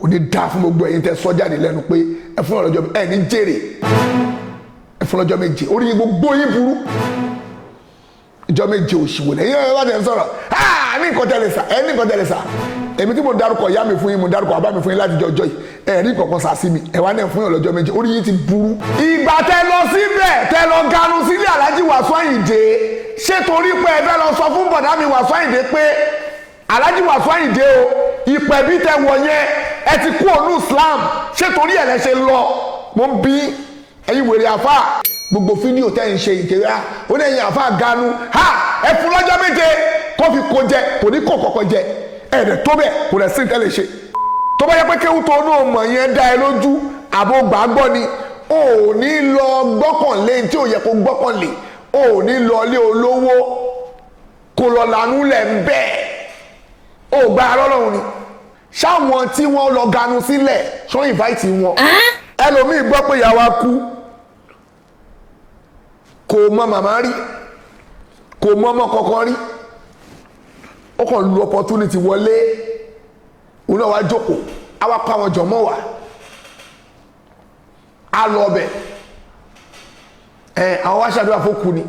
Kò ní dáa fún gbogbo ẹ̀yin tẹ́ sọ jáde lẹ́nu pé ẹ fún ọlọ́jọ́, ẹ ní jèrè. Ẹ fún ọlọ́jọ́ 7, orí yín gbogbo yín burú. Ìjọ 7 òṣìwò lẹ́yìn ẹ bá tẹ̀ ń sọ̀rọ̀. Ha, ní nǹkan tẹ́lẹ̀ sà, ẹ ní nǹkan tẹ́lẹ̀ sà. Èmi tí mo dárúkọ ìyá mi fún yín, mo dárúkọ bàbá mi fún yín láti jọjọ́ yìí, ẹ rí nǹkan kan sà sí mi, ẹ wá náà fún yín ọlọ́jọ́ 7, orí yín ti burú. Ìgbà tẹ lọ síbẹ̀, tẹ lọ ganu sílé Alhaji Wasiu Ayinde, ṣé torí pé ẹ fẹ́ lọ sọ fún bọ̀dá mi Wasiu Ayinde pé Alhaji Wasiu Ayinde o, ìpẹ̀bí tẹ wọ̀ yẹn, ẹ ti kú ònú Islam, ṣé torí ẹ̀ lẹ ṣe lọ? Mo ń bí ẹ̀yin wèrè àfà, gbogbo fídíò tẹ́ ń ṣe ìkéré ó ní ẹ̀yin àfà ganu ha, ẹ fún lọ́jọ́ 7 kó fi kó jẹ, kò ní kó kọ́kọ́ jẹ, ẹ̀rẹ̀ tó bẹ̀ kò rẹ̀ sí tẹ́lẹ̀ ṣe. Tó bá yẹ pé kéwù tó ní òmò yẹn dá ẹ lójú àbò gbàgbọ́ ni, ò ní lọ gbọ́kànlé tí ò yẹ kó gbọ́kànlé, ò ní lọ lé olówó kó lọ lanú lẹ̀ ń bẹ́ẹ̀, ò gba arọ́lọ́run ni. Ṣáwọn tí wọ́n lọ ganu sílẹ̀ ṣọ́ invite wọn? Ẹlòmíì gbọ́ pé ìyá wa kú, kò mọ màmá rí, kò mọ ọmọ kankan rí, ó kàn lu opportunity wọlé, òun náà wá jókòó, á wá kó àwọn jọmọ wá, á lọ ọbẹ̀ ẹ, àwọn wá ṣàdúrà fókù ni,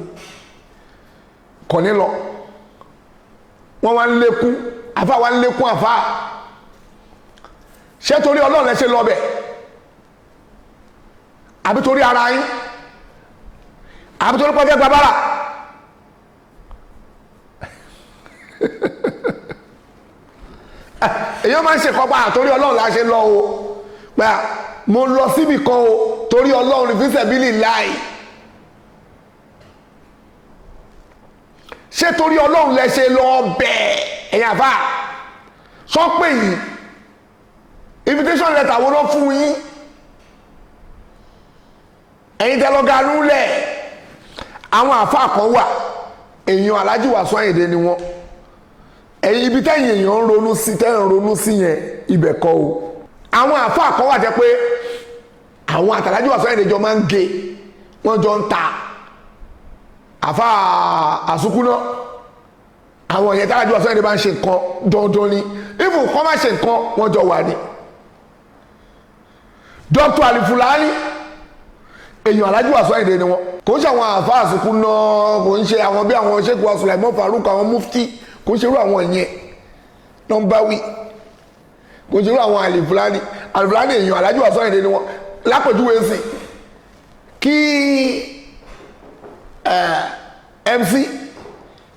kò ní lọ. Wọ́n wá ń lékún àfa, wá ń lékún àfa. Ṣé torí Ọlọ́run lẹ ṣe lọ bẹ̀, àbí torí ara yín, àbí torí pé fẹ́ gba bára? Èyàn máa ń ṣe kọ́pá torí Ọlọ́run la ṣe lọ o, pé mo lọ síbì kan o torí Ọlọ́run ní fíṣẹ̀bílì láì. Ṣé torí Ọlọ́run lẹ ṣe lọ bẹ́ẹ̀? Ẹ̀yin àfà sọ pé yìí invitation letter wo ló fún yín? Ẹ̀yin tẹ́ lọ ganú lẹ̀, àwọn àfà kan wà, èèyàn Alhaji Wasiu Ayinde ni wọ́n. Ẹ̀yin ibi tẹ́yìn èèyàn ń ronú sí, tẹ́yìn ronú sí yẹn, ibẹ̀ kọ́ o. Àwọn àfà kan wà jẹ́ pé àwọn àtàlájì Wasiu Ayinde jọ máa ń ge, wọ́n jọ ń ta àfà àsukúná. Àwọn yẹn tàlájì Wasiu Ayinde bá ń ṣe nǹkan dandan ni, even kọ́ máa ṣe nǹkan, wọ́n jọ wà ní. Dr. Alifulani, èèyàn Alhaji Wasiu Ayinde ni wọn. Kò ń ṣe àwọn àfà àsukúná, kò ń ṣe àwọn bí àwọn Sheikh wa Sulaiman Farouk, àwọn mufti, kò ń ṣerú àwọn yẹn nọ́mbà wí, kò ń ṣerú àwọn Alifulani. Alifulani èèyàn Alhaji Wasiu Ayinde ni wọn. Lápèjúwe sí kí MC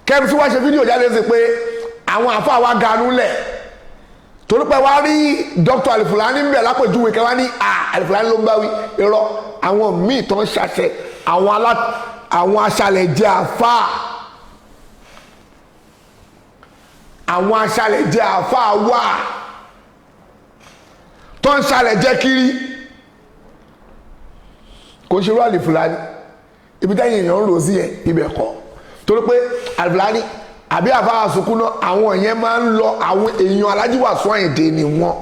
kmc wá ṣe fídíò jáde sí pé àwọn àfáà wa ganu lẹ̀ torí pé wá rí Dr. Alifulani ń bẹ̀ lápèjúwe, kẹwàá ní Alifulani ló ń bá wí. Irọ́, àwọn míì tó ń ṣàṣẹ, àwọn aṣàlẹ̀ jẹ́ àfáà, àwọn aṣàlẹ̀ jẹ́ àfáà wà tó ń ṣàlẹ̀ jẹ́ kiri. Kò ṣerú Alifulani ibi tẹ́yìn èèyàn ń rò sí yẹn, ibẹ̀ kọ́. Torí pé Alifulani àbí àfáà sukúná, àwọn yẹn máa ń lọ, àwọn èèyàn Alhaji Wasiu Ayinde ni wọ́n.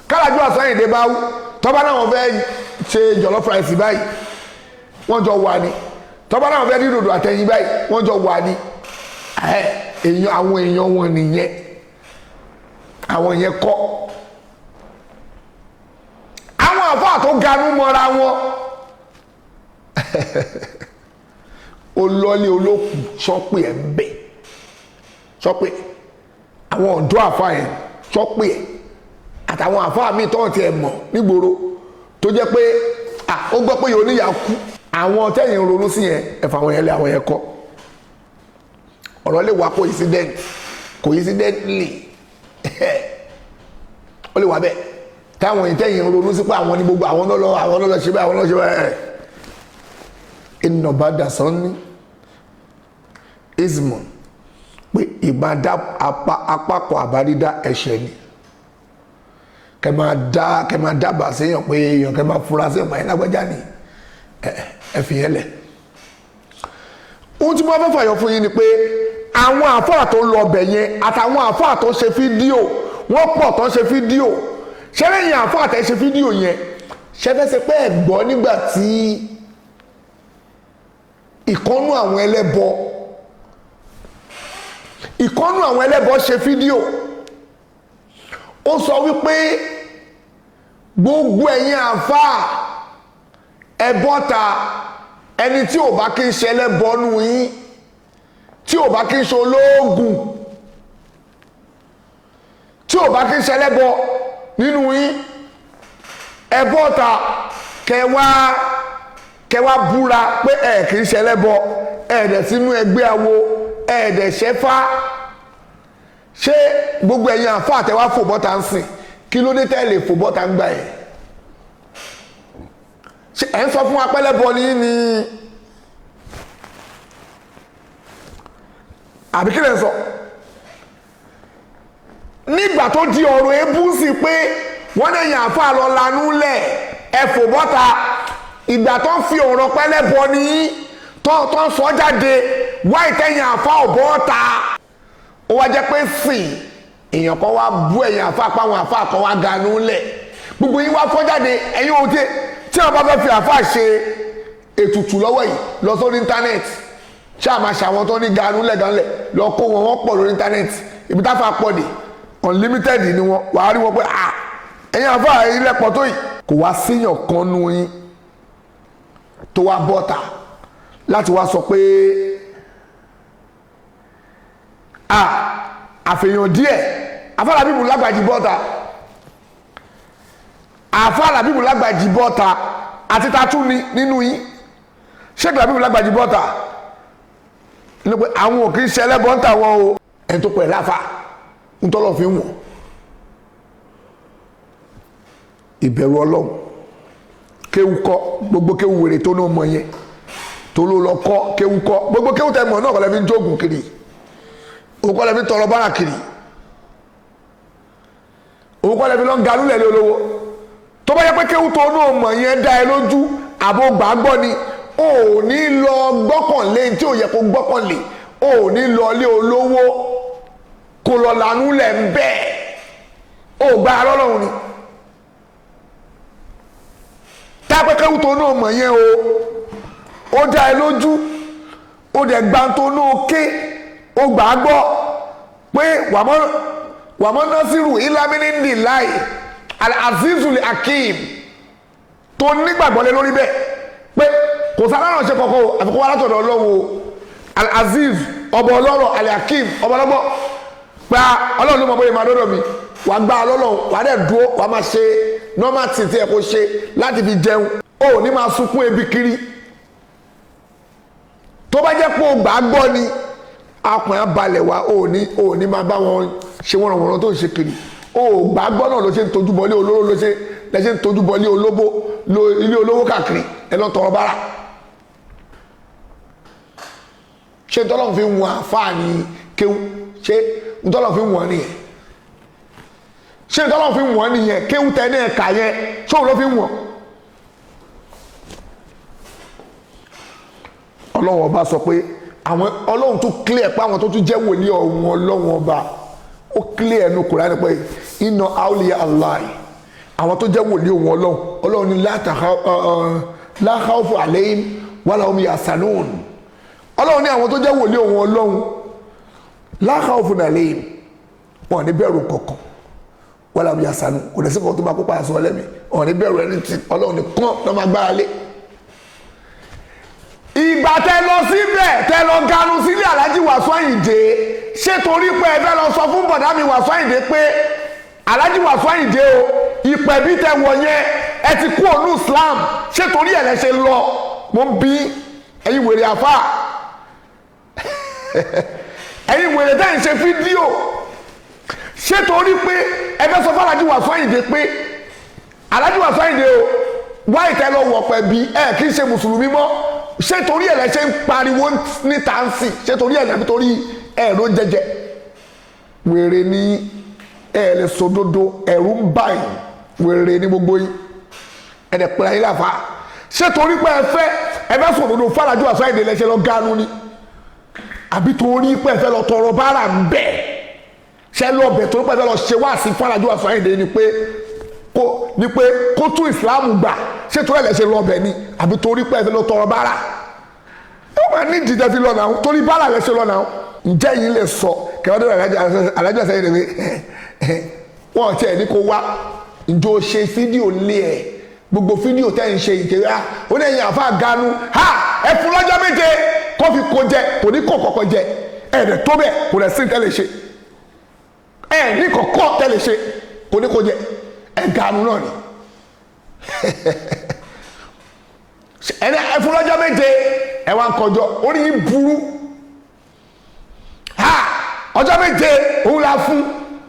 Kálájú Wasiu Ayinde bá wú tọ́ba náà wọ́n fẹ́ ṣe jọ̀lọ́fù ráìsì báyìí, wọ́n jọ wà ní. Tọ́ba náà wọ́n fẹ́ dín dòdò àtẹ̀yìn báyìí, wọ́n jọ wà ní. Èèyàn, àwọn èèyàn wọn nìyẹn, àwọn yẹn kọ́. Àwọn àfáà tó ganú mọ́ra wọn, olólè olókùn sọpé ẹ̀ ń bẹ̀, sọpé àwọn ọ̀dọ́ àfáà yẹn sọpé ẹ̀, àtàwọn àfáà míì tọ́ ti ẹ̀ mọ̀ nígboro tó jẹ́ pé ó gbọ́ pé oníyà kú. Àwọn tẹ́yìn ronú sí yẹn, ẹ̀fà àwọn yẹn lé, àwọn yẹn kọ́. Ọ̀rọ̀ lè wá coincidentally ó lè wá bẹ́ẹ̀ táwọn tẹ́yìn ronú sí pé àwọn ní gbogbo àwọn náà lọ, àwọn náà lọ ṣe báyìí, àwọn náà ṣe báyìí. Ìnàbà dàsán ní ismon pé ìbá dá apákọ̀ àbádídá ẹ̀ṣẹ̀ ni. Kẹ máa dá, kẹ máa dábàá séèyàn pé èèyàn, kẹ máa fura séèyàn pé lágbájá ni, ẹ fi yẹn lẹ̀. Ohun tí mo fẹ́ fàyọ fún yín ni pé àwọn àfáà tó lọ ọbẹ̀ yẹn àtàwọn àfáà tó ṣe fídíò, wọ́n pọ̀ tó ṣe fídíò. Ṣé lẹ́yìn àfáà tẹ́ ṣe fídíò yẹn, ṣe fẹ́ ṣe pé ẹ gbọ́ nígbà tí ìkọ́nú àwọn ẹlẹ́bọ, ìkọ́nú àwọn ẹlẹ́bọ ṣe fídíò, ó sọ wípé Gbogbo ẹ̀yin àáfàá, ẹ bọ́ta. Ẹni tí ò bá kí ń ṣe ẹlẹ́bọnú yín, tí ò bá kí ń ṣe olóògùn, tí ò bá kí ń ṣe ẹlẹ́bọ nínú yín, ẹ bọ́ta, kẹwàá búra pé ẹ kì í ṣe ẹlẹ́bọ, ẹ dẹ̀ sínú ẹgbẹ́ awo, ẹ dẹ̀ ṣẹ́fá. Ṣé gbogbo ẹ̀yin àáfàá tẹ wá fò bọ́ta ń sìn, kí ló dé tẹ́ lè fò bọ́ta ń gbà ẹ̀? Ṣé ẹ̀ ń sọ fún apẹ́lẹ́bọ ní ní àbí kí lẹ̀ ń sọ? Nígbà tó di ọ̀rọ̀ ebú sí pé wọ́n ní ẹ̀yin àáfàá lọ lanú lẹ̀, ẹ fò bọ́ta. Ìgbà tó ń fi ọ̀rọ̀ pẹ́lẹ́bọ ní tó ń sọ jáde, wá ìtẹ̀yìn àáfàá ò bọ́ta. Ó wá jẹ́ pé sìn èèyàn kan wá bú ẹ̀yin àáfàá, pa àwọn àáfàá kan wá ganú lẹ̀, gbogbo yín wá fọ́ jáde. Ẹ̀yin ohun tí wọ́n bá fẹ́ fi àáfàá ṣe ètùtù lọ́wọ́ yìí, lọ sórí íńtánẹ́ẹ̀tì, ṣé àmà ṣàwọn tó ní ganú lẹ̀ ganú lẹ̀, lọ kó wọn, wọ́n pọ̀ lórí íńtánẹ́ẹ̀tì. Ibi táfà pọ̀ dé, unlimited ni wọn. Wàá rí wọn pé à ẹ̀yin àáfàá ilẹ̀ pọ̀ tó yìí. Kò wá síyàn kan nu yín tó wá bọ́ta láti wá sọ pé à àfihàn díẹ̀. Àfáà Làbíbù Lágbàjì bọ́ta, Àfáà Làbíbù Lágbàjì bọ́ta, àti tatú ni nínú yín. Sheikh Làbíbù Lágbàjì bọ́ta ní pé àwọn ò kì í ṣe ẹlẹ́bọ ń tà wọ́n o. Ẹni tó pẹ̀ láfa ń tọ́lọ̀ fi ń wọ̀n ìbẹ̀rù Ọlọ́run. Kéwú kọ́ gbogbo kéwú wèrè tó náà mọ̀ yẹn tó ló lọ kọ́ kéwú kọ́ gbogbo kéwú tẹ mọ̀ náà kọ́ lẹ́fi ń jógun kiri, òun kọ́ lẹ́fi ń tọrọ bára kiri, òun kọ́ lẹ́fi lọ́n galúlẹ̀ lé olówó. Tó bá yẹ pé kéwú tó náà mọ̀ yẹn dá ẹ lójú àbò gbàgbọ́ ni, ò ní lọ gbọ́kànlé tí ò yẹ kó gbọ́kànlé, ò ní lọ lé olówó kó lọ lanú lẹ̀ ń bẹ́ẹ̀, ò gba Ọlọ́run ni. Tápẹ́kẹ́wù tó náà mọ̀ yẹn o, ó dá ẹ lójú, ó dẹ̀ gba tó náà ké, ó gbà á gbọ́ pé wàmọ́ násìrù ìlàmínìndì láì Al-Azizul Hakim tó nígbàgbọ́ lé lórí bẹ́ẹ̀ pé kò sára ránṣẹ́ kọ̀ọ̀kan o, àfikún wa látọ̀dọ̀ Ọlọ́run o. Al-Aziz ọba ọlọ́rọ̀, Al-Hakim ọba ọlọ́gbọ́, pé Ọlọ́run ló mọ̀ bóyá máa dọ́dọ̀ mi. Wàá gbá Ọlọ́run, wàá dẹ̀ dúró, wàá máa ṣe normal tí tí ẹ kò ṣe láti fi jẹun, ó ní máa sunkún ebi kiri. Tó bá jẹ́ pé o gbà á gbọ́ ni, akùnrin abalẹ̀ wa, ó ní máa bá wọn ṣe wọ́nranwọ̀nran tó ń ṣe kiri. Ó gbà á gbọ́ náà ló ṣe ń tojú bọlé olóró, ló ṣe lẹ́ṣẹ̀ ń tojú bọlé olóbó, ilé olówó káàkiri, ẹ lọ́ tọrọ bára. Ṣé ntọ́lọ́run fi ń wọn àfáà ní kéwú? Ṣé ntọ́lọ́run fi ń wọn nìyẹn? Ṣé ntọ́lọ́run fi ń wọn nìyẹn? Kéwú tẹ ní ẹ̀ka yẹn, ṣé òun ló fi ń wọn? Ọlọ́run ọba sọ pé àwọn Ọlọ́run tó clear pé àwọn tó tún jẹ́ wòlíì ọ̀hún Ọlọ́run ọba ó clear ẹnu Kùránì pé inna awliya Allah, àwọn tó jẹ́ wòlíì ọ̀hún Ọlọ́run, Ọlọ́run ní la khawfu alayhim wala hum yahzanun. Ọlọ́run ní àwọn tó jẹ́ wòlíì ọ̀hún Ọlọ́run, la khawfun alayhim, wọn ní bẹ̀rù kankan, wala hum yahzanun, kò dẹ̀ sí kan tó máa kópa àṣọ ọlẹ́mì, wọn ní bẹ̀rù ẹni tí Ọlọ́run nìkan ló máa gbára lé. Ìgbà tẹ lọ síbẹ̀, tẹ lọ ganu sílé Alhaji Wasiu Ayinde, ṣé torí pé ẹ fẹ́ lọ sọ fún bọ̀dá mi Wasiu Ayinde pé Alhaji Wasiu Ayinde o, ìpẹ̀bí tẹ wọ̀ yẹn ẹ ti kú ònú Islam, ṣé torí ẹ̀ lẹ ṣe lọ? Mo ń bí ẹ̀yin wèrè àfà, ẹ̀yin wèrè tẹ́ ń ṣe fídíò, ṣé torí pé ẹ fẹ́ sọ fún Alhaji Wasiu Ayinde pé Alhaji Wasiu Ayinde o, wá ìtẹ́ lọ wọ̀ pẹ̀bí ẹ kì í ṣe mùsùlùmí mọ́, ṣé torí ẹ̀ lẹ ṣe ń pariwo ní tàǹsì? Ṣé torí ẹ̀ lẹ́bi torí ẹ̀ ló jẹjẹ? Wèrè ní ẹ̀ lè sòdodo, ẹ̀rù ń bà yín, wèrè ní gbogbo yín, ẹ̀ dẹ̀ pẹ̀lú ayé láfa. Ṣé torí pé ẹ fẹ́ sòdodo fún Alhaji Wasiu Ayinde lẹ ṣe lọ ganu ni? Àbí torí pé ẹ fẹ́ lọ tọrọ bára ń bẹ̀? Ṣé lọ bẹ̀ torí pé ẹ fẹ́ lọ ṣe wáàsí fún Alhaji Wasiu Ayinde ni pé kó tún ìsìlámù gbà? Ṣé torí ẹ̀ lẹ ṣe lọ bẹ̀ ni? Àbí torí pé ẹ fẹ́ lọ tọrọ bára? Ó máa ní ìdíje fi lọ náà, torí bára lẹ ṣe lọ náà. Ǹjẹ́ yìí lè sọ kẹwàá dé Alhaji Wasiu Ayinde pé wọ́n tiẹ̀ ní kó wá Ǹjọ́ ṣe fídíò lé ẹ̀, gbogbo fídíò tẹ́ ń ṣe ìkéré à ó ní ẹ̀yìn àfa ganu ha, ẹ fún lọ́jọ́ 7 kó fi kó jẹ, kò ní kó kọ́kọ́ jẹ. Ẹ̀ dẹ̀ tó bẹ̀, kò dẹ̀ sí tẹ́lẹ̀ ṣe, ẹ̀ ní kọ̀kọ́ tẹ́lẹ̀ ṣe, kò ní kó jẹ, ẹ̀ ganu náà ni. Ẹni ẹ fún lọ́jọ́ 7, ẹ wá ń kọjọ, orí yín burú. Ha, ọjọ́ 7 òun la fún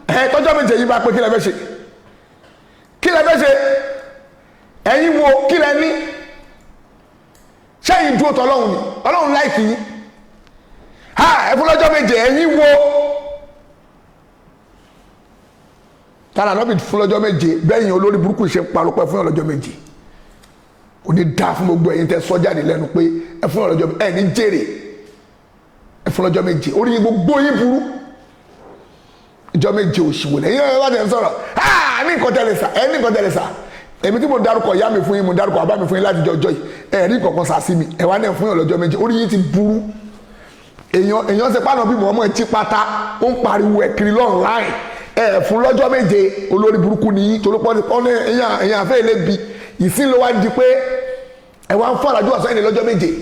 ẹ, tọ́jọ́ 7 yìí bá pé kí lẹ fẹ́ ṣe, kí lẹ fẹ́ ṣe? Ẹ̀yin wo kí lẹ ní? Sẹ́yìn dúró tọ́ Ọlọ́run ni, Ọlọ́run láìkì yín. Ha, ẹ fún lọ́jọ́ 7, ẹ̀yin wo tààrà náà bí fún lọ́jọ́ 7? Bẹ́yìn olórí burúkú ṣe ń parọ́pẹ́ fún lọ́jọ́ 7. Kò ní dáa fún gbogbo ẹ̀yin tẹ́ sọ jáde lẹ́nu pé ẹ fún lọ́jọ́, ẹ ní jèrè. Ẹ fún lọ́jọ́ 7, orí yín gbogbo yín burú. Ìjọ 7 òṣìwò lẹ́yìn ẹ bá tẹ̀ ń sọ̀rọ̀. Ha, ní nǹkan tẹ́lẹ̀ sà, ẹ ní nǹkan tẹ́lẹ̀ sà. Èmi tí mo dárúkọ ìyá mi fún yín, mo dárúkọ bàbá mi fún yín láti jọjọ yìí, ẹ rí nǹkan kan sà sí mi, ẹ wá náà fún yín lọ́jọ́ 7, orí yín ti burú. Èèyàn ṣe pàánà bí Muhammad jí pátá, ó ń pariwo ẹ̀ kiri lọ́nláìn. Ẹ fún lọ́jọ́ 7, olórí burúkú ni yín, torí pọ́n èèyàn àfẹ́ ilé bi ìsín ló wá di pé ẹ wá ń fọ́ àràjù àṣọ ẹni lọ́jọ́ 7,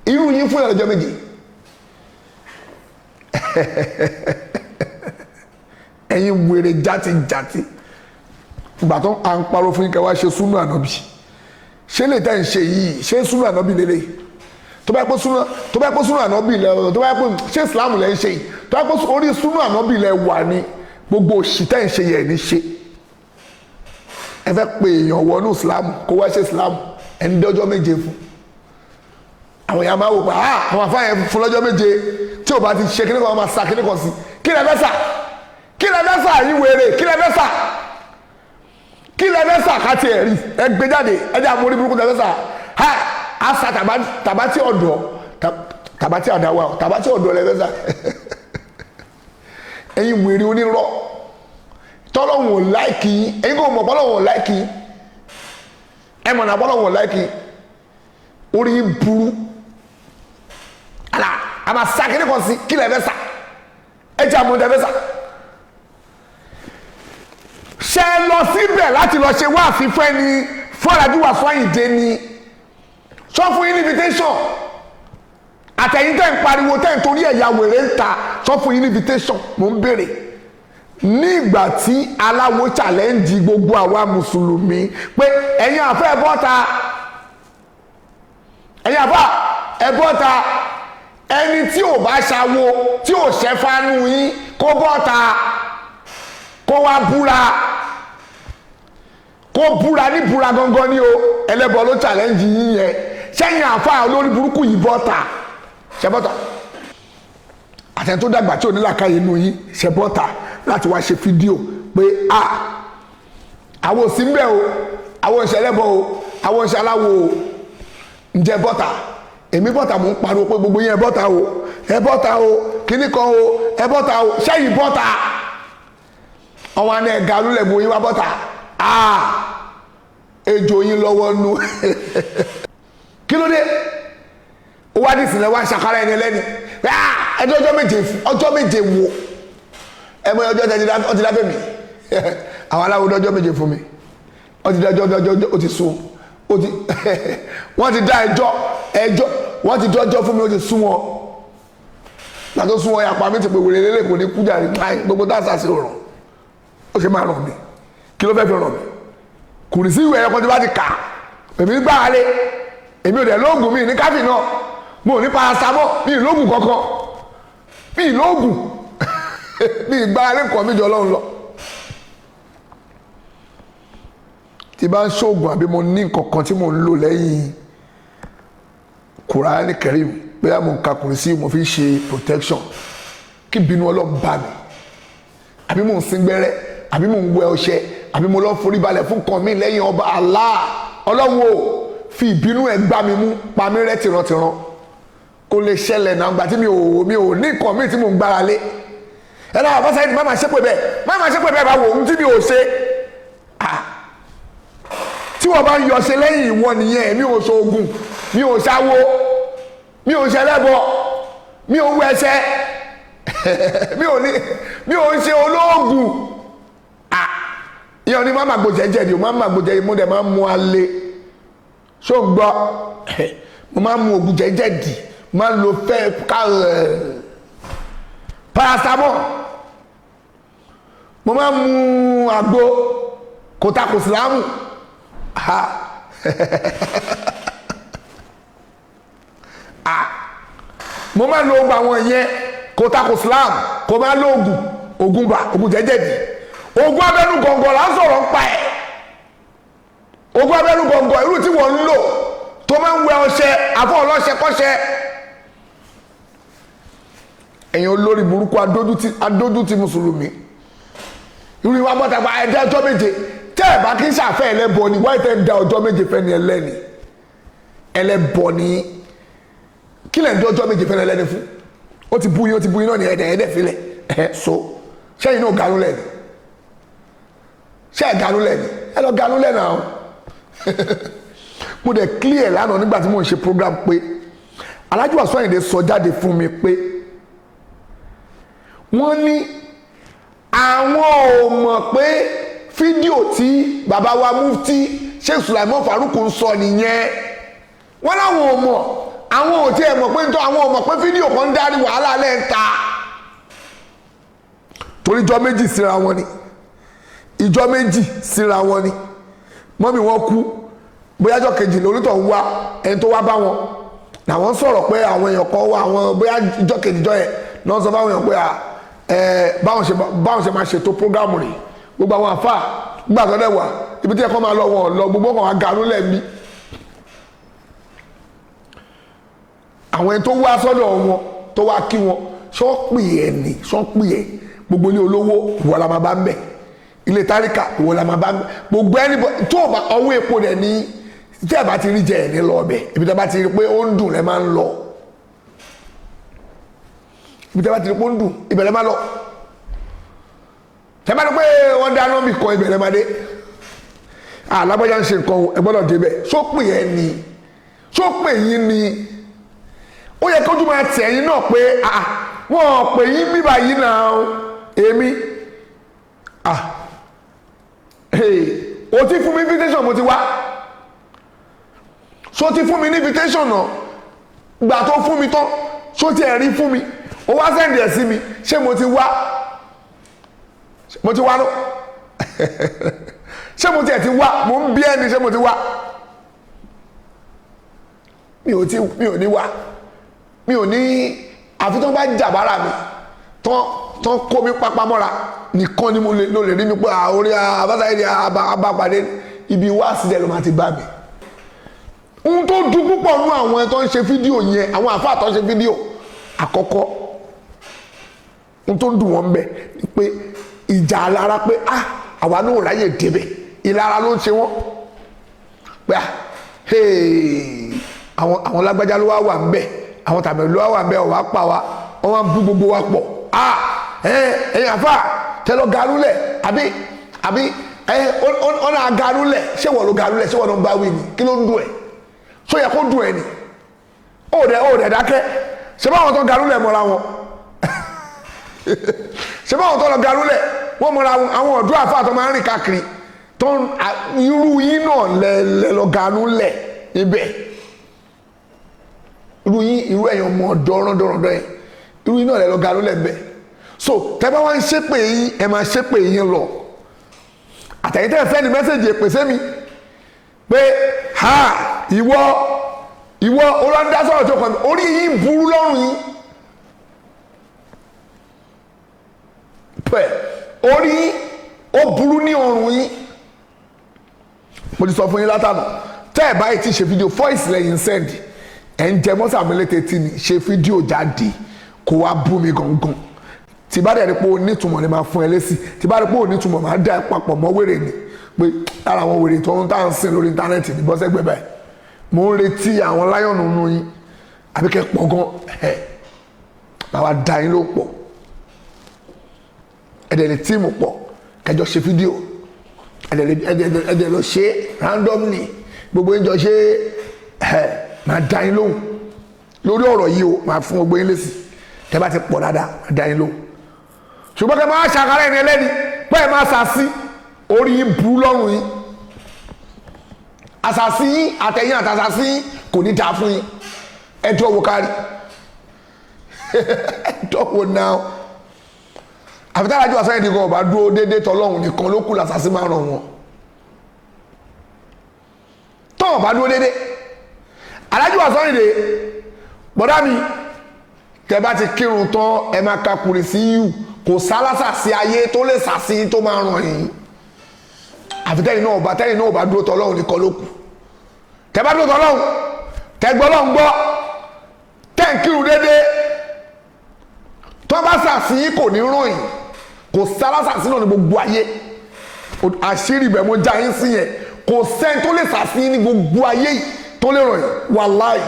irú yín fún yín lọ́jọ́ 7. Ẹ̀yin wèrè játijàti, ìgbà tó à ń parọ́ fún yín kẹ́ wá ṣe súnú ànábì, ṣé lè tẹ́ ń ṣe yìí, ṣé súnú ànábì lélẹ̀? Tó bá yẹ pé súnú ànábì lẹ, tó bá yẹ pé ṣé ìsìlámù lẹ ń ṣe yìí, tó bá yẹ pé orí súnú ànábì lẹ wà ní, gbogbo òṣì tẹ́ ń ṣe yẹn ní ṣe. Ẹ fẹ́ pe èèyàn wọnú ìsìlámù kó wá ṣe ìsìlámù, ẹni dọ́jọ́ 7 fún. Àwọn èèyàn máa wò pé àwọn afáyẹn fún lọ́jọ́ 7, tí ò bá ti ṣe kíní kan, wọ́n máa sa kíní kan sí. Kí lẹ fẹ́ sà? Kí lẹ fẹ́ sà yín wèrè? Kí lẹ fẹ́ sà? Kí lẹ fẹ́ sà ká tiẹ̀ rí? Ẹ gbé jáde, ẹ jẹ́ àmórí burúkú lẹ fẹ́ sà. Ha, a sa tàbátì ọ̀dọ̀, tàbátì àdáwà, tàbátì ọ̀dọ̀ lẹ fẹ́ sà. Ẹ̀yin wèrè onírọ́, tọ́lọ́hún ò láìkì yín, ẹ̀yin kò mọ̀ pọ́lọ́hún ò láìkì yín, ẹ mọ̀ náà pọ́lọ́hún ò láìkì yín, orí yín burú. Àlà a máa sa kíní kan sí, kí lẹ fẹ́ sà? Ẹ jẹ́ àmọ́ lẹ fẹ́ sà. Ṣe lọ síbẹ̀ láti lọ ṣe wáàsí fún ẹni fọ́nrajúwà fún Àyìndé ni, sọ fún yín ní invitation. Àtẹ̀yìn tẹ̀ ń pariwo tẹ̀ ń torí ẹ̀yà wèrè ń ta, sọ fún yín ní invitation. Mò ń béèrè nígbà tí aláwo challenge gbogbo àwa mùsùlùmí pé ẹ̀yin àfẹ́ ẹ bọ́ta, ẹ̀yin àfẹ́ ẹ bọ́ta, ẹni tí ò bá ṣàwo tí ò ṣẹ́fánú yín kó bọ́ta, kó wá búra, kó búra ní búra gangan ni o. Ẹlẹ́bọ ló challenge yín yẹn. Sẹ́yìn àfa olórí burúkú yìí bọ́ta, ṣẹ bọ́ta. Àtẹni tó dàgbà tí ò ní làákàyè inú yín, ṣẹ bọ́ta láti wá ṣe fídíò pé a àwọn òsì ń bẹ̀ o, àwọn òṣè ẹlẹ́bọ o, àwọn òṣè aláwo o, ǹjẹ́ bọ́ta? Èmi bọ́ta, mò ń pariwo pé gbogbo yín ẹ bọ́ta o, ẹ bọ́ta o, kíní kan o, ẹ bọ́ta o, sẹ́yìn bọ́ta. Ọwọ́ àná ẹ̀ga lulẹ̀ bo yín wá bọ́ta, ejò yín lọ́wọ́ nu. Kí ló dé? Ó wá ní ìsìnlẹ̀ wá ń ṣàkárá ẹni ẹlẹ́ni. Ẹjọ́ ọjọ́ 7, ọjọ́ 7 wo? Ẹ mọ ọjọ́ tẹ ti dáfẹ́ mi. Àwọn aláwo dọ́jọ́ 7 fún mi. Ó ti dájọ́ ọjọ́, ó ti sún. Ó ti wọ́n ti dá ẹjọ́, ẹjọ́ wọ́n ti dọ́jọ́ fún mi, ó ti sún wọn. Gbà tó sún wọn, yàpá mi ti pè wèrè lélẹ̀, kò ní kú jàre. Gbogbo tá a sà sí rọrùn. Ó ṣe máa ràn mí. Kí ló fẹ́ fi ràn mí? Kò ní sí ìwé ẹ̀kọ́ tí bá ti kà. Èmi gbára lé. Èmi ò dẹ̀ lóògùn mi ní káfí náà. Mo ò ní paracetamol, mi ì lóògùn kankan. Mi ì lóògùn. Mi ì gbára lé nǹkan mi jọ Ọlọ́run lọ. Tí bá ń ṣoògùn àbí mo ní nǹkan kan tí mo ń lò lẹ́yìn Kùránì Kẹ́rímù, bóyá mo ń ka kùrìsí, mo fi ń ṣe protection, kí ìbínú Ọlọ́run bá mi, àbí mo ń sín gbẹ́rẹ́, àbí mo ń wẹ ọṣẹ, àbí mo lọ forí balẹ̀ fún nǹkan mi lẹ́yìn ọba Allah, Ọlọ́run o fi ìbínú ẹ̀ gbá mi mú, pa mí rẹ́ tìrantìran. Kò lè ṣẹlẹ̀ náà gbà tí mi ò ní nǹkan mi tí mo ń gbára lé. Ẹ náà bàbá Saheed má máa ṣépè bẹ́ẹ̀, má máa ṣépè bẹ́ẹ̀, bá wo ohun tí mi ò ṣe. Tí wọ́n bá ń yọ ṣe lẹ́yìn ìwọ nìyẹn, mi ò ṣoògùn, mi ò ṣáwó, mi ò ṣẹlẹ́bọ, mi ò wẹṣẹ, mi ò ń ṣe olóògùn. Ìyẹn ni má má gbòjẹ́ jẹ̀dí o, má má gbòjẹ́ mo dẹ̀ máa ń mu alẹ́. Ṣó ń gbọ́? Mo máa ń mu ògùn jẹ́jẹ̀dì, máa ń lo fẹ́ ká paracetamol, mo máa ń mu àgbo kòtàkò sílámù. Mo máa ń lo oògùn àwọn yẹn, kòtàkò sílámù, kò máa lo oògùn ògùn bà, ògùn jẹ́jẹ̀dì, ògùn abẹ́nú gọ̀ǹgọ̀ là ń sọ̀rọ̀ ń pa ẹ̀. Ògùn abẹ́nú gọ̀ǹgọ̀ irú tí wọ́n ń lò tó máa ń wẹ ọṣẹ àfọ ọlọ́ṣẹ kọ́ṣẹ. Ẹ̀yin olórí burúkú adójútì mùsùlùmí, irú ìwà bọ́tà gba ẹ̀dá ọjọ́ méje tẹ́ ẹ̀ bá kí ń ṣàfẹ́ ẹlẹ́bọ ni wáyé tẹ́ ń da ọjọ́ méje fẹ́ni ẹlẹ́ni ẹlẹ́bọ ni. Kí lẹ̀ ń dá ọjọ́ méje fẹ́ni ẹlẹ́ni fún? Ó ti bú yín, ó ti bú yín náà ní ẹ̀dẹ̀ ẹ̀dẹ̀ filẹ̀ ẹ̀ so ṣẹ́yìn náà ganú lẹ̀ ni? Ṣẹ́ ẹ̀ ganú lẹ̀ ni? Ẹ lọ ganú lẹ̀ náà. Mo dẹ̀ clear lánàá nígbà tí mo ń ṣe program pé Alhaji Wasiu Ayinde sọ jáde fún mi pé wọ́n ní àwọn ò mọ̀ pé fídíò tí bàbá wa Mufti Sheikh Sulaiman Farouk ń sọ nìyẹn. Wọ́n láwọn ò mọ̀, àwọn ò tiẹ̀ mọ̀ pé nítorí àwọn ò mọ̀ pé fídíò kan ń darí wàhálà lẹ́ǹta. Torí ìjọ méjì síra wọn ni, ìjọ méjì síra wọn ni. Mọ́mí wọn kú bóyá ọjọ́ kejì lórítọ̀ ń wá ẹni tó wá bá wọn làwọn sọ̀rọ̀ pé àwọn èèyàn kan wá àwọn, bóyá ìjọ kejì jọ yẹn náà sọ fáwọn èèyàn pé báwọn ṣe máa ṣètò prógámù rẹ̀. Gbogbo àwọn àfáà gbà tó dẹ̀ wà ibi tí ẹ̀kọ́ máa lọ wọn lọ, gbogbo kan wà ganú lẹ́mí. Àwọn ẹni tó wá sọ́dọ̀ wọn tó wá kí wọn ṣọ́ọ̀pì ẹ̀ ní ṣọ́ọ̀pì ẹ̀. Gbogbo ilé olówó ìwọ la máa bá ń bẹ̀, ilé táríkà ìwọ la máa bá ń bẹ̀, gbogbo ẹni tó bá ọwọ́ epo rẹ̀ ní tí ẹ bá ti rí jẹ ẹ̀ ní lọ ọbẹ̀. Ibi tí a bá ti rí pé ó ń dùn lẹ́ máa ń lọ, ibi tí a bá ti rí pé ó ń dùn ibẹ̀ lẹ́ máa lọ. Tẹ́ bá rí pé wọ́n dáná mi kan ibẹ̀ lẹ́ máa dé. Alágbájá ń ṣe nǹkan ẹ gbọ́dọ̀ débẹ̀. Sópè ẹ ní, sópè yín ni. Ó yẹ kójú máa tẹ̀ yín náà pé wọ́n pè yín bíbá yín náà èmi. O ti fún mi invitation, mo ti wá. So ti fún mi ní invitation náà, gbà tó fún mi tán so ti ẹ̀rí fún mi, o wá sẹ́ndì ẹ̀ sí mi, ṣé mo ti wá? Mo ti wá lọ. Ṣé mo ti ẹ̀ ti wá? Mo ń bí ẹni, ṣé mo ti wá? Mi ò ti, mi ò ní wá, mi ò ní. Àfi tó bá jàbára mi tán kó mi pápá mọ́ra nìkan ni mo lè ló lè rí mi pé orí abásáyé ni abápadé ibi wá sílẹ̀ ló máa ti bá mi. Ohun tó dùn púpọ̀ nú àwọn ẹ tó ń ṣe fídíò yẹn, àwọn àfáà tó ń ṣe fídíò àkọ́kọ́, ohun tó ń dùn wọ́n bẹ̀ ni pé ìjà alára pé àwa náà ráyè débẹ̀, ìlara ló ń ṣe wọ́n pé àwọn lágbájá ló wá wà ń bẹ̀, àwọn tàbí ló wá wà ń bẹ̀, ọ̀wá pa wa, wọ́n wá ń bú gbogbo wa pọ̀. Ẹ̀yin àfáà tẹ lọ garúlẹ̀ àbí àbí ọ̀nà agarúlẹ̀, ṣé wọ́n ló garúlẹ̀, ṣé wọ́n ló ń bá wí ni? Kí ló ń dùn ẹ̀? Ṣó yẹ kó dùn ẹ̀ ni? Ó dẹ̀ dákẹ́. Ṣé báwọn tó garúlẹ̀ mọ́ra wọn? Ṣé báwọn tó lọ garúlẹ̀ wọ́n mọ́ra wọn? Àwọn ọ̀dọ́ àfáà tó máa ń rìn káàkiri tó irú yín náà lẹ lọ garúlẹ̀ ibẹ̀. Irú yín, irú ẹ̀yàn ọmọ ọ̀dọ́ rọ́ndọ̀rọ̀dọ̀ yẹn, irú yín náà lẹ lọ garúlẹ̀ ibẹ̀. So tẹ́ bá wá ń ṣépè yín, ẹ máa ṣépè yín lọ. Àtẹ̀yìn tẹ́ ẹ sẹ́ni mẹ́sẹ̀gì èpè sẹ́mi pé ha ìwọ ìwọ olóńdá sọ̀rọ̀ tó kàn mí, orí yín burú lọ́rùn yín pẹ̀, orí yín ó burú ní ọrùn yín. Mo ti sọ fún yín látànà, tẹ́ ẹ báyìí ti ṣe fídíò voice lẹ́yìn send ẹ̀ ń jẹ mọ́sàmí létí ni, ṣe fídíò jáde kó wá bú mi gangan. Tí bá dẹ̀ rí pé o nítumọ̀ ni máa fún ẹ lésì, tí bá rí pé o nítumọ̀ máa dá ẹ papọ̀ mọ́ wèrè ni, pé lára àwọn wèrè tó ń tà ń sìn lórí íńtánẹ́ẹ̀tì ní bọ́sẹ̀gbẹ̀ báyìí. Mo ń retí àwọn láyọ̀nù nù yín àbí kẹ́ pọ̀ gan ẹ̀ máa wá da yín ló pọ̀. Ẹ̀dẹ̀ lè tíìmù pọ̀ kẹjọ ṣe fídíò, ẹ̀dẹ̀ lọ ṣe randomly, gbogbo yín jọ ṣe ẹ̀ máa da yín lóhùn lórí ọ̀rọ̀ yìí o, máa fún gbogbo yín lésì. Tẹ́ bá ti pọ̀ dáadáa máa da yín lóhùn. Ṣùgbọ́n kẹ́ máa ṣàkárẹ̀ ẹni ẹlẹ́ni pé ẹ máa ṣàṣì Orí yín burú lọ́rùn yín. Àṣàsí yín àtẹ̀yìn àtàṣàsí yín kò ní dáa fún yín. Ẹ dọ́wọ́ kárí, ẹ dọ́wọ́ náà. Àfi tí Alhaji Wasiu Ayinde kan ọba dúró déédéé tọlọ́hun nìkan ló kù làṣàsí máa ràn wọ́n. Tọ́wọ́n bá dúró déédéé, Alhaji Wasiu Ayinde, bọ́dá mi, tẹ bá ti kírun tán, ẹ máa ka kùrì sí yù. Kò sálásà sí ayé tó lè sàsí tó máa ràn yín, àfi tẹ́yìn náà ọba dúró tọlọ́hun nìkan ló kù. Tẹ bá dúró tọlọ́hun, tẹ gbọ́ Ọlọ́hun gbọ́, tẹ́ ń kírun déédéé, tó bá sàsí kò ní ràn yín. Kò sálásà sínú ní gbogbo ayé. Àṣírí ibẹ̀ mo já yín sí yẹn. Kò sẹ́ni tó lè sàsí ní gbogbo ayé yìí tó lè ràn yín. Wàláì,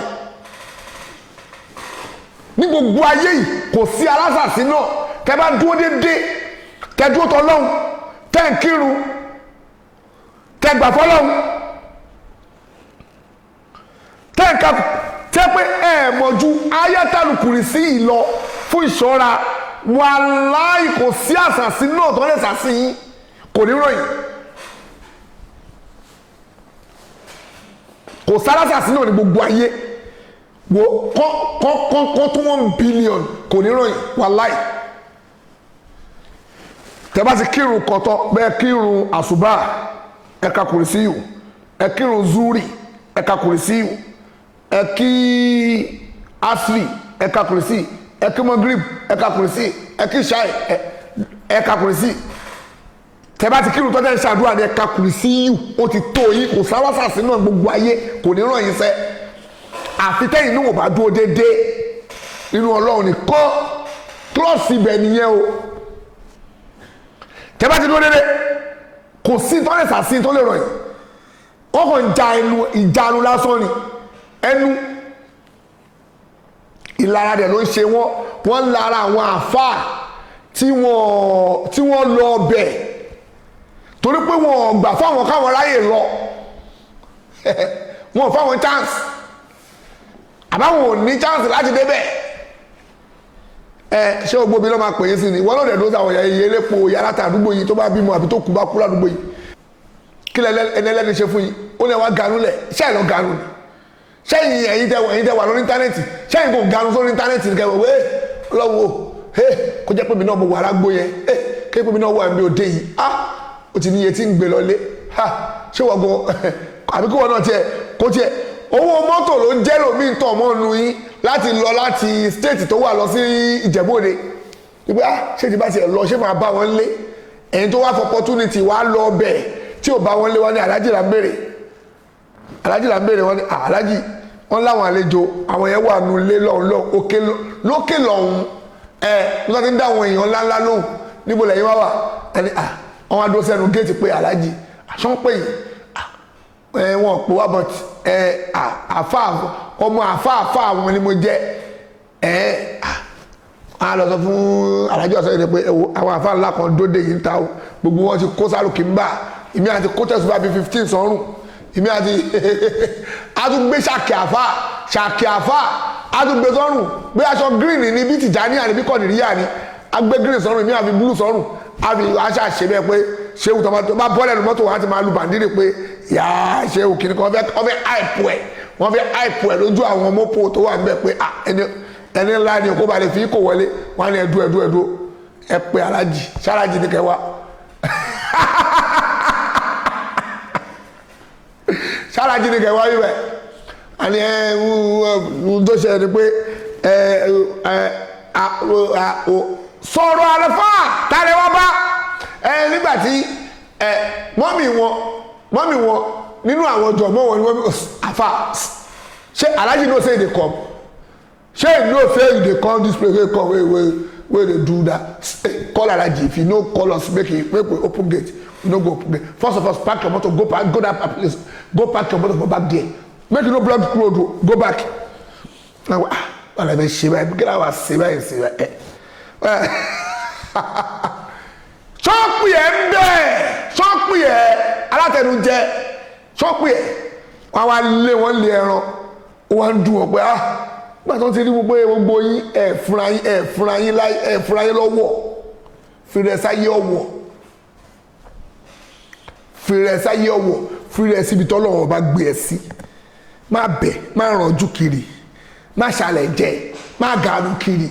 ní gbogbo ayé yìí kò sí alásàsí náà. Tẹ́ bá dúró déédéé, tẹ́ dúró tọ́lọ́hún, tẹ́ ń kírun, tẹ́ gbà fọ́lọ́hún, tẹ́ ń ka, tẹ́ pé ẹ mọ̀jú ayátàlù kùrìsí ìlọ fún ìṣọ́ra, wàláì, kò sí àṣàsí náà tó lè sàsí yín, kò ní ròyìn. Kò sálásàsí náà ní gbogbo ayé. Wo kọ́ kọ́ kọ́ kọ́ tó 1 billion, kò ní ròyìn, wàláì. Tẹ́ bá ti kírun kọ́tọ́ bẹ́ẹ̀, kírun àṣùbà, ẹ ka kùrìsíyù. Ẹ kírun zuri, ẹ ka kùrìsíyù. Ẹ kí asri, ẹ ka kùrìsí. Ẹ kí magrib, ẹ ka kùrìsí. Ẹ kí ṣáì, ẹ ka kùrìsí. Tẹ́ bá ti kírun tọ́jà ń ṣàdúrà ní, ẹ ka kùrìsíyù, ó ti tó yín. Kò sáwásàsí náà gbogbo ayé, kò ní ràn yín sẹ́, àfi tẹ́yìn náà ò bá dúró déédéé nínú Ọlọ́run nìkan. Klọ́ọ̀sì ibẹ̀ nìyẹn o. Tẹ́ bá ti dúró déédéé, kò sí tó lè sàsí tó lè rọ̀ yìí. Wọ́n kàn ń ja ẹnu, ìjánu lásán ni, ẹnu ìlara rẹ̀ ló ń ṣe wọ́n. Wọ́n ń lara àwọn àáfàá tí wọ́n lọ ọbẹ̀ torí pé wọ́n gbà fáwọn káwọn ráyè lọ, wọn ò fáwọn chance, àbáwọn ò ní chance láti débẹ̀. Ẹ ṣé o gbóbi ló máa pè é sí ni? Ìwọ náà dẹ̀ dúró sáwọn iye elépo yàrá tà àdúgbò yìí, tó bá bímọ àbí tó kú bá kú ládùúgbò yìí, kí lẹ ẹni ẹlẹ́ni ṣe fún yìí? Ó ní ẹ wá ganu lẹ̀. Ṣé ẹ lọ ganu ni? Ṣẹ́yìn ẹ̀yin tẹ wà lórí íńtánẹ́ẹ̀tì, ṣẹ́yìn kò ganu sórí íńtánẹ́ẹ̀tì kẹ wẹ́ lọ́wọ́ ẹ? Kó jẹ́ pé mi náà mo wà lágbo yẹn ẹ, kí pé mi náà wà níbi òde yìí, ah, ó ti ní iye tí ń gbé lọlé. Ha, ṣé wọ́n gan àbí kí wọ́n náà tiẹ̀ kó tiẹ̀ owó mọ́tò ló ń jẹ́ lómi tọ̀ mọ́ nu yín láti lọ láti state tó wà lọ sí Ìjẹ̀bú Òde wípé, ah, ṣé ti bá tiẹ̀ lọ, ṣé máa bá wọn lé? Ẹ̀yin tó wá for opportunity wá lọ bẹ̀ tí ò bá wọn lé, wọn ní alájì là ń béèrè, alájì là ń béèrè. Wọn ní alájì wọn láwọn àlejò, àwọn yẹn wà nù lé lọ́hùn lọ́hùn òkè lókè lọ́hùn. Ẹ nígbà tí ń dá àwọn èèyàn ńláńlá lóhùn, níbo lẹ́yìn wá wà? Ẹni à wọn wá dúró sẹ́nu géètì pé alájì àṣọ ń pè yín. Ẹ wọn pè wá, but ẹ àfa ọmọ àfa àfa àwọn ni mo jẹ. Ẹ a lọ sọ fún alájọ sọ yìí pé ẹ wo àwọn àfa ńlá kan dóde yìí ń ta o. Gbogbo wọn ti kó sálùkì ń bà ìmí àti kó tẹ̀sùbá bíi 15 sọ́rùn ìmí àti àtúgbé ṣàkì àfa, ṣàkì àfa àtúgbé sọ́rùn, bí aṣọ green ni, bí Tìjàní àní, bí Kọ̀dìríyà ni, agbé green sọ́rùn, ìmí àfi blue sọ́rùn, àfi aṣọ àṣẹ bẹ́ẹ̀ pé ṣéwù tó bá bọ́ọ̀lù ẹnu mọ́tò wọn á ti máa lu bàndírì pé yàá ṣéwù kìnnì kan. Wọ́n fẹ́ hype ẹ̀, wọ́n fẹ́ hype ẹ̀ lójú àwọn mọ́pò tó wà níbẹ̀ pé ah, ẹni ẹni ńlá ni, kó ba lè fi kò wọlé. Wọn á ní ẹdú ẹdú ẹdú, ẹ pé alájì sálájì ní kẹwàá, sálájì ní kẹwàá yìí bẹ. Àní ẹ ń tó ṣe ni pé ẹ ẹ sọ̀rọ̀ àlùfáà tààrẹ wá bá ẹ nígbà tí ẹ mọ́mì wọn nínú àwọn jọ̀mọ́ wọn ni wọ́n àfà. Ṣé alájì no say dey come? Ṣé you know say you dey come this place wey come wey dey do that? Hey, call Alhaji. If you no call us make we open gate, we no go open gate. First of all, park your motor, go park, go that place, go park your motor for back there. Make you no block road o. Go back na. Ah, wàhálà bẹ ṣe báyìí, kí láwa ṣe báyìí, ṣe báyìí. Ẹ ṣọ́ọ̀pù yẹn ń bẹ̀, ṣọ́ọ̀pù yẹn alátẹnujẹ, ṣọ́ọ̀pù yẹn wọ́n wá lé wọ́n lé ẹran, wọ́n ń dùn wọ́n pé, ah, nígbà tó ti rí gbogbo gbogbo yín, ẹ̀ fúnra yín, ẹ̀ fúnra yín láì, ẹ̀ fúnra yín lọ́wọ́ fìrẹsà yé ọ̀wọ̀. Fi rẹ sáyé ọ̀wọ̀, fi rẹ síbi tọ́lọ́run bá gbé ẹ sí. Má bẹ̀, má rànjú kiri, má ṣàlẹ̀ jẹ, má gàánú kiri.